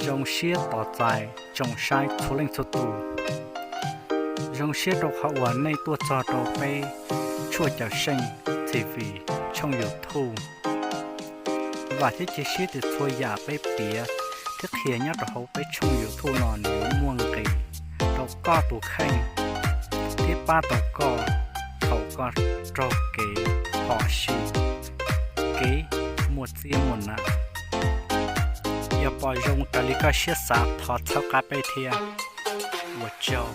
Zoo siab tos txais tsoom saib txhua leej txhua tus. Zoo siab rau qhov uas nej tuaj txog rau peb Tshuaj Cawm Seej T V tshooj YouTube. Vam thiab cia siab tias txhua yam peb piav thiab qhia nyob rau hauv peb tshooj YouTube no nws yuav muaj nqis rau koj tus kheej thiab pab tau koj thaum koj raug kev phom sij, kev muaj txiab muaj nam. Yog pom zoo raws li koj siab xav thov txhawb qab peb thiab. Ua tsaug.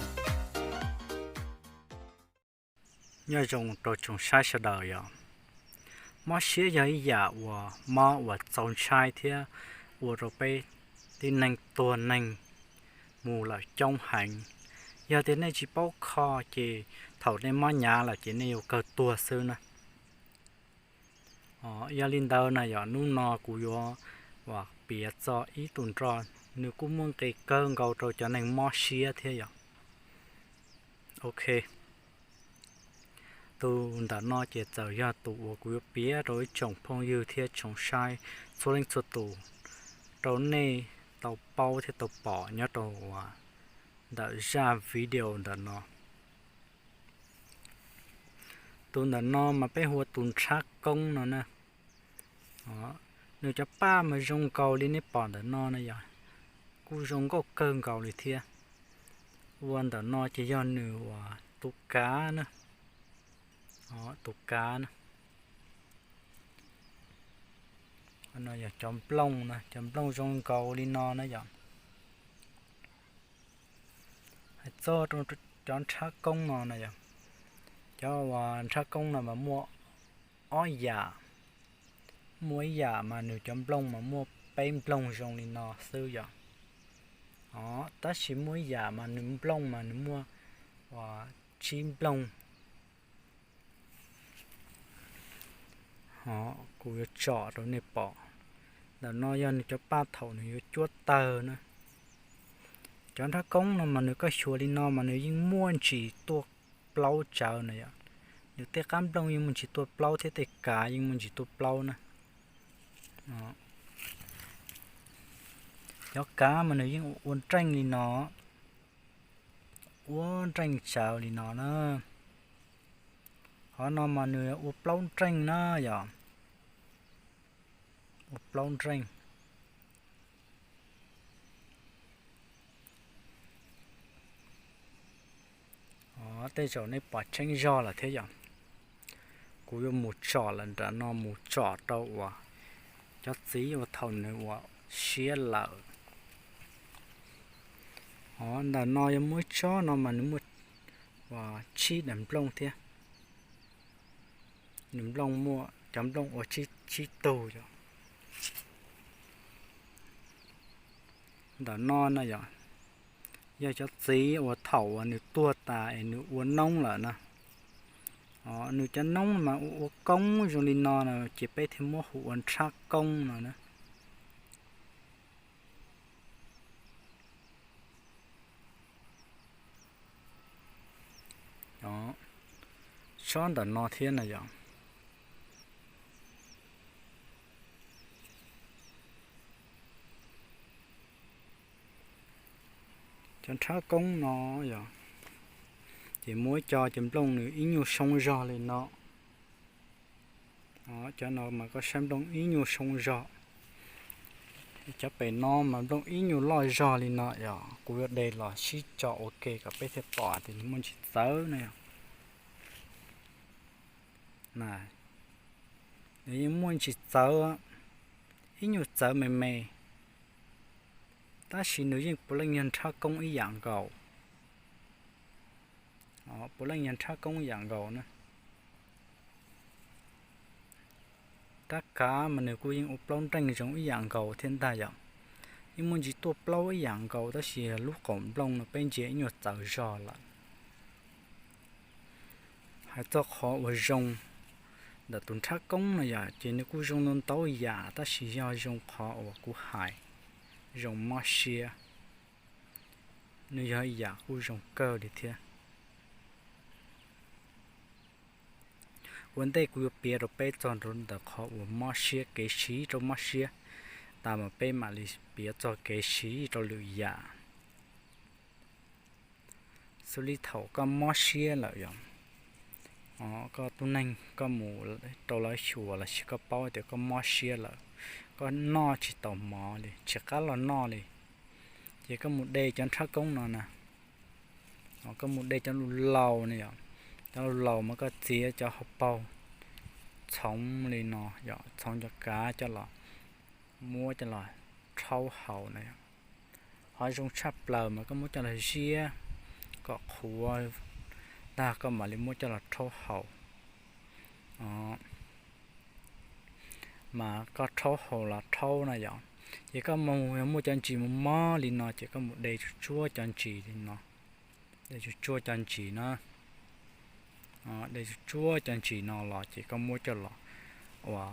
Nyob zoo rau tsoom saib sawv daws yom. Mob siab yog ib yam uas mob uas txaus ntshai thiab ua rau peb tib neeg tuag neeg mus lawm coob heev. Yog tias nej tsis paub kho ces thaum nej mob hnyav lawm ces nej yuav kawg tuag xwb na. Yog li ntawd na yom, hnub no kuv yuav uas piav txog ib tug nroj, nws kuj muaj nqis kawg nkaus rau cov neeg mob siab thiab yom. Ok, tus ntawm no ces txawm yog tus uas kuv yuav piav rau ib tsoom phooj ywg thiab tsoom saib txhua leej txhua tus, rau nej tau paub thiab tau pom nyob rau uas ntawm zaj video ntawm no. Tus ntawm no mas peb hu ua tus nrhab koob no na. Nws cov paj mas zoo nkaus li nej pom ntawm no na yom, kuj zoo nkauj kawg nkaus li thiab. Ua ntawm no ces yog nws uas tus kav na, tus kav na. No yog cov nplooj na, cov nplooj zoo nkaus li no na yom. Hais txog rau cov nrhab koob no na yom, cov uas nrhab koob no mas muaj ob yam. Muaj ib yam mas nws cov nplooj mas muaj peb nplooj zoo li no xwb yom. Tab sis muaj ib yam mas nws nplooj mas nws muaj uas tsib nplooj. Kuv yuav tsom rau nej pom. Ntawm no yog nws cov paj thaum nws yuav cuab tawg na. Cov nrhab koob no mas nws koj xyuas li no mas nws yeej muaj ntsis tuaj plaub tsawv na yom. Nws tej qab nplooj yeej muaj ntsis tuaj plaub thiab tej kav yeej muaj ntsis tuaj plaub na. Cov kav mas nws yeej ua nreej li no, ua nreej tsawv li no na. Qhov no mas nws ua plaub nreej na yom. Ua plaub nreej. Tej zaum nej pom tseeb zog lawm thiab yom. Kuv yuav mus tsom lawm nram no mus tsom rau uas cov txiv uas thaum nws uas siab lawm. Ntawm no yuav muaj ib tsob no mas nws muaj uas tsib daim nplooj thiab. Nws nplooj muaj cov nplooj ua tsib tug yom. Ntawm no na yom, yog cov txiv uas thaum uas nws tuag tas es nws ua noob lawm na. Nws cov noob mas ua ua koob zoo li no na ces peb thiaj muab hu ua nrhab koob no na. Tsob ntawm no thiab na yom. Cov nrhab koob no yom, ces muaj ib co ces nplooj nws ib nyuag soo zog li no. Cov no mas koj saib nplooj ib nyuag soo zog. Cov pem no mas nplooj ib nyuag loj zog li no yom. Kuv yuav de los sib tso ua ke kom peb thiaj pom tias nws muaj ntsis txawv na yom. Nws yeej muaj ntsis txawv, ib nyuag txawv me me, tab sis nws yeej puav leej yog nrhab koob ib yam nkaus. Puav leej yog nrhab koob ib yam nkaus na. Rab kav mas nws kuj yeej ua plaub nreej zoo ib yam nkaus thiab ntag yom. Yeej muaj ntsis tuaj plaub ib yam nkaus tab sis lub qaum nplooj no peb ntsia ib nyuag txawv zog lawm. Hais txog qhov uas zoo ntawm tus nrhab koob no yom, ces nws kuj zoo ntau ntau yam tab sis yog zoo qhov uas kuv hais, zoo mob siab, nws yog ib yam kuj zoo kawg li thiab. Ua ntej kuv yuav piav rau peb txog rau ntawm qhov uas mob siab, kev siv rau mob siab. tas mas peb mam li piav txog kev siv rau lwm yam. Xws li thaum koj mob siab lawm yom, koj tug neeg koj mus rau lawv xyuas los sis koj paub tias koj mob siab lawm, koj noj tsis tau mov li, tsis qab los noj li, ces koj mus de cov nrhab koob no na, koj mus de cov laus laus na yom, cov laus laus mas koj txiav cov hauv paug txhoov li no yom, txhoov cov kav coj los, muab coj los rhaub haus na. Ho zoo tshaj plaws mas koj muab coj los ziab kom qhuav tag koj mam li muab coj los rhaub haus. Mas koj rhaub haus los rhaub na yom, ces koj mus yog muaj cov ntsis mus mob li no ces koj mus de tsuj tsuab cov ntsis li no, de tsuj tsuab cov ntsis na, de tsuj tsuab cov ntsis no los ces koj muab coj los ua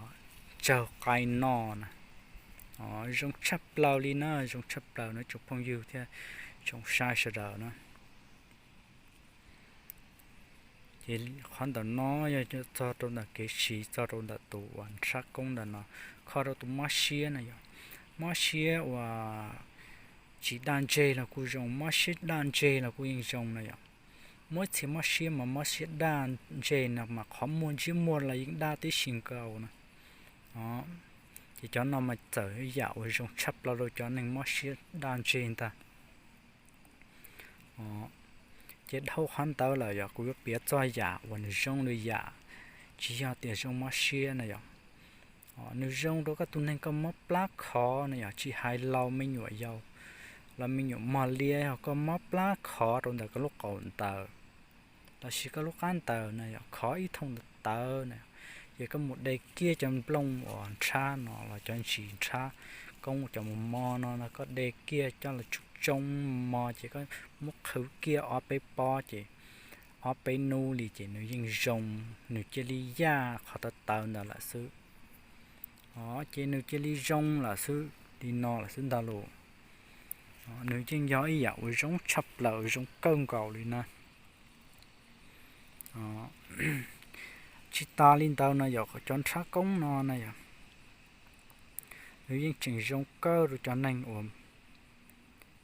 tsawg qaib noj na. Zoo tshaj plaws li na, zoo tshaj plaws na tsoom phooj ywg thiab tsoom saib sawv daws na. Ces qhov ntawm no yog txog rau ntawm kev siv txog rau ntawm tus uas nrhab koob ntawm no, kho rau tus mob siab na yom. Mob siab uas tsis daj ntseg los kuj zoo, mob siab daj ntseg los kuj yeej zoo na yom. Muaj ib txhia mob siab mas mob siab daj ntseg no mas qhov muag ntsiab muag los yeej daj tib si nkaus na. Ces cov no mas txawm yam uas zoo tshaj plaws rau cov neeg mob siab daj ntseg ntag. Ces dhau qhov ntawd lawm yog kuv yuav piav txog yam uas nws zoo li yam, tsis yog tias zoo mob siab na yom. Nws zoo rau koj tus neeg koj mob plab khov na yom, tsis hais laus me nyuam yaus, los me nyuam mog liab, yog koj mob plab khov rau ntawm koj lub qaum ntawd los sis koj lub qab ntawd na yom, khov ib thooj ntawd na, ces koj mus de kiag cov nplooj uas nrhab no los cov ntsis nrhab koob cov mos mos no, koj de kiag coj los tsuj tsoo mos ces koj muab qhwv kiag ob peb pob ces ob peb hnub li ces nws yeej zoo, nws cia li yaj qhov tawv tawv ntawd lawm xwb. Ces nws cia li zoo lawm xwb, li no lawm xwb ntag lauj. Nws yeej yog ib yam uas zoo tshaj plaws zoo kawg nkaus li na. Tsis tas li ntawd no yog cov nrhab koob no na yog, nws yeej tseem zoo kawg rau cov neeg uas,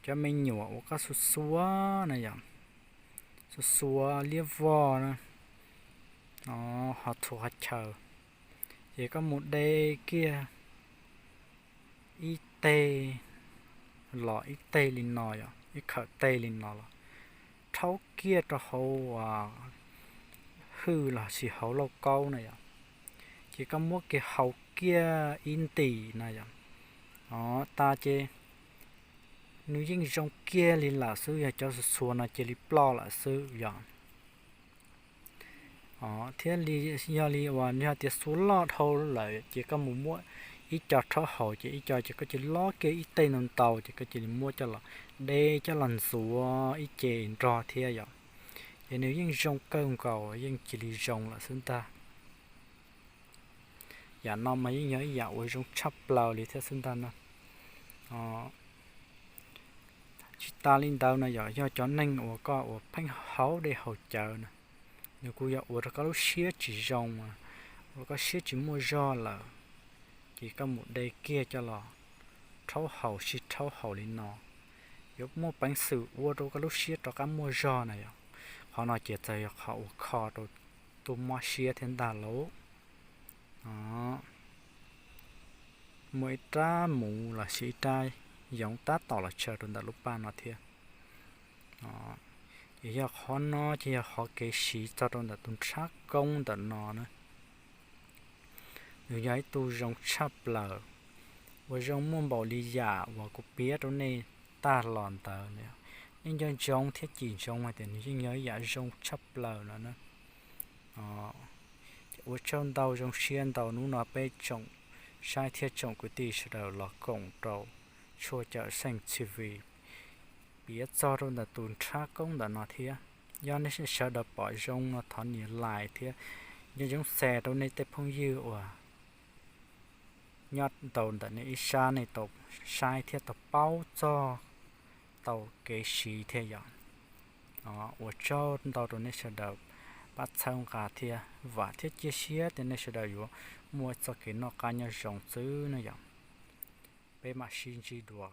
cov me nyuam uas koj xuas xuas na yom, xuas xuas liab vog na, ho txhua qhov chaw, ces koj mus de kiag ib teg los ib teg li no yom, ib khawm teg li no los rhaub kiag rau hauv hwj los sis hauv lauj kaub na yom, ces koj muab kiag haus kiag ib ntim na yom, tas ces nws yeej zoo kiag li lawm xwb, yog cov xuas xuas no cia li ploj lawm xwb yom. Thiab yog li uas yog tias xuas loj dhau lawm ces koj mus muab ib co rhaub haus ces ib co ces koj cia li lob kiag ib teg ntau ntau ces koj cia li muab coj los de coj los ntxuav ib ce nrog thiab yom, ces nws yeej zoo kawg nkaus, yeej cia li zoo lawm xwb ntag. Yam no mas yeej yog ib yam uas zoo tshaj plaws li thiab xwb ntag na. Tsis tas li ntawd no yom, yog cov neeg uas koj uas pheej haus dej haus cawv na, nws kuj yog ua rau koj lub siab tsis zoo, ua koj siab tsis muaj zog lawm, ces koj mus de kiag coj los rhaub haus, sib rhaub haus li no, yuav muaj peev xwm ua rau koj lub siab rov qab muaj zog na yom. Qhov no ces txawm yog qhov uas kho rau tus mob siab thiab ntag lauj. Muaj ib rab muv los sis ib rab yoov tab tom los tshaw rau ntawm lub paj no thiab. Ces yog qhov no ces yog qhov kev siv txog rau ntawm tus nrhab koob ntawm no na. Nws yog ib tug zoo tshaj plaws, uas zoo muaj npaum li yam uas kuv piav rau nej tag los ntawd. Nej nco ntsoov thiab cim ntsoov hais tias nws yeej yog ib yam zoo tshaj plaws no na. Ua tsaug ntau, zoo siab ntau hnub no peb tsoom saib thiab tsoom kwv tij sawv daws los koom rau tshuaj cawm seej T V piav txog rau ntawm tus nrhab koob ntawm no thiab. Yog nej sawv daws pom zoo no thov nias like thiab nco ntsoov share rau nej tej phooj ywg uas nyob rau ntawm nej ib sab, nej tau saib thiab tau paub txog tau kev siv thiab yom. Ua tsaug ntau rau nej sawv daws pab txhawb nqa thiab vam thiab cia siab tias nej sawv daws yuav muaj txoj kev noj qab nyob zoo xwb na yom. peb mam sib ntsib dua.